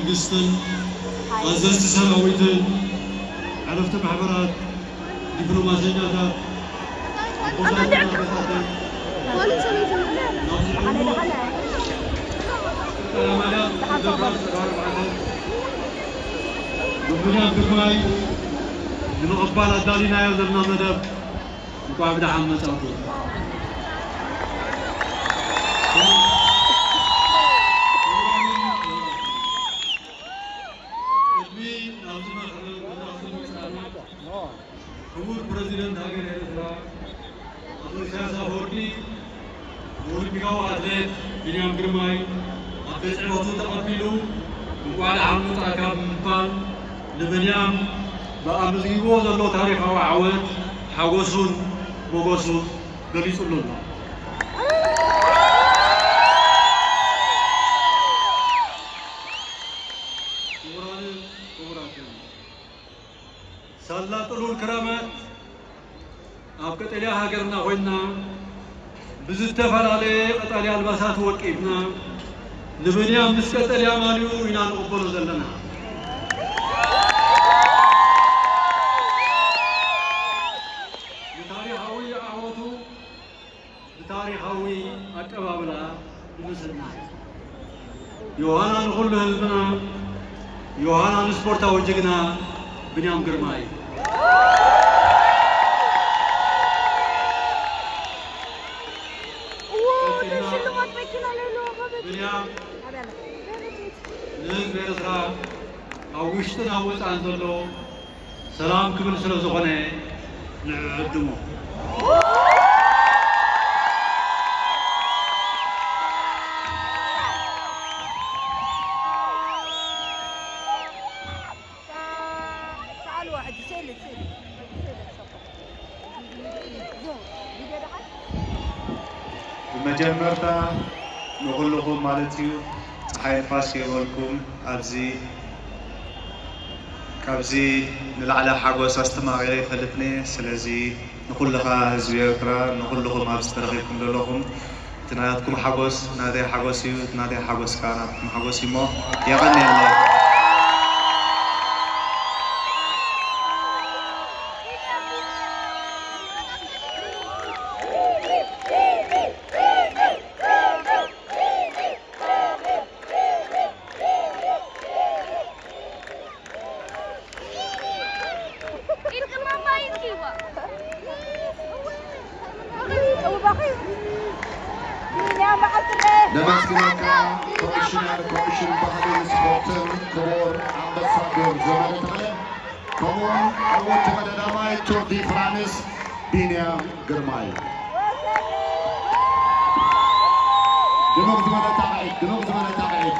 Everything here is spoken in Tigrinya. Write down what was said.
መንግስትን ኣዘዝቲ ሰራዊትን ሓለፍቲ ማሕበራት ዲፕሎማሰኛታት ኣቦታትን ኣዴታትን ናብዚ ዕዉት ቀዳማይ ደብዳብ ተጋሩ ማዕተብ ብብንያም ግርማይ ንምቕባል ኣዳሊናዮ ዘለና መደብ እንኳዕ ብደሓን መጻእኩም። ቅድሚ ናብዚ መርሓ መድረኽ ምብጻሕና ክቡር ፕረዚደንት ሃገር ኤርትራ ኣቶ ኢሳያስ ኣፈወርቂ ኦሎምፒካዊ ኣትሌት ቢንያም ግርማይ ኣብ ቤት ጽሕፈቱ ተቐቢሉ እንኳዕ ደሓን መጻእካ ብምባል ንቢንያም ብኣመዝጊብዎ ዘሎ ታሪኻዊ ዓወት ሓጎሱን ሞጎሱን ገሊጹሉ ኣሎ። ክቡራንን ክቡራትን፣ ሳላ ጥሉል ክራማት ኣብ ቀጠልያ ሃገርና ኮይንና ብዝተፈላለየ ቀጠልያ ኣልባሳት ወቂብና ንብንያም ምስ ቀጠልያ ማልዩ ኢና ንቕበሎ ዘለና። ንታሪኻዊ ዓወቱ ብታሪኻዊ ኣቀባብላ ይመስልና። ዮሃና ንኹሉ ህዝብና፣ ዮሃና ንስፖርታዊ ጅግና ብንያም ግርማይ። ቀጺልና ሽልማት መኪና ለሎ ብንያም ንህዝቢ ኤርትራ ኣብ ውሽጥን ኣብ ወጻእን ዘሎ ሰላም ክብል ስለ ዝኾነ ንዕድሞ። ብመጀመርታ ንኹልኹም ማለት እዩ፣ ፀሓይ ንፋስ የበልኩም። ኣብዚ ካብዚ ንላዕሊ ሓጎስ ኣስተማቒረ ይፈልጥኒ። ስለዚ ንኹልኻ ህዝቢ ኤርትራ፣ ንኹልኹም ኣብዚ ተረኺብኩም ዘለኹም፣ እቲ ናትኩም ሓጎስ ናተይ ሓጎስ እዩ፣ እቲ ናተይ ሓጎስ ከኣ ናትኩም ሓጎስ እዩ እሞ የቐንየለይ። ነመስግነካ ኮሚሽነር ኮሚሽን ባህልን ስፖርትን ክቡር ኣምባሳደር ዘመነ ተኽለ፣ ከምኡውን ዕውት ተቐዳዳማይ ቱር ዲ ፍራንስ ቢንያም ግርማይ። ድሙቕ ዝበለ ጣቕዒት፣ ድሙቕ ዝበለ ጣቕዒት።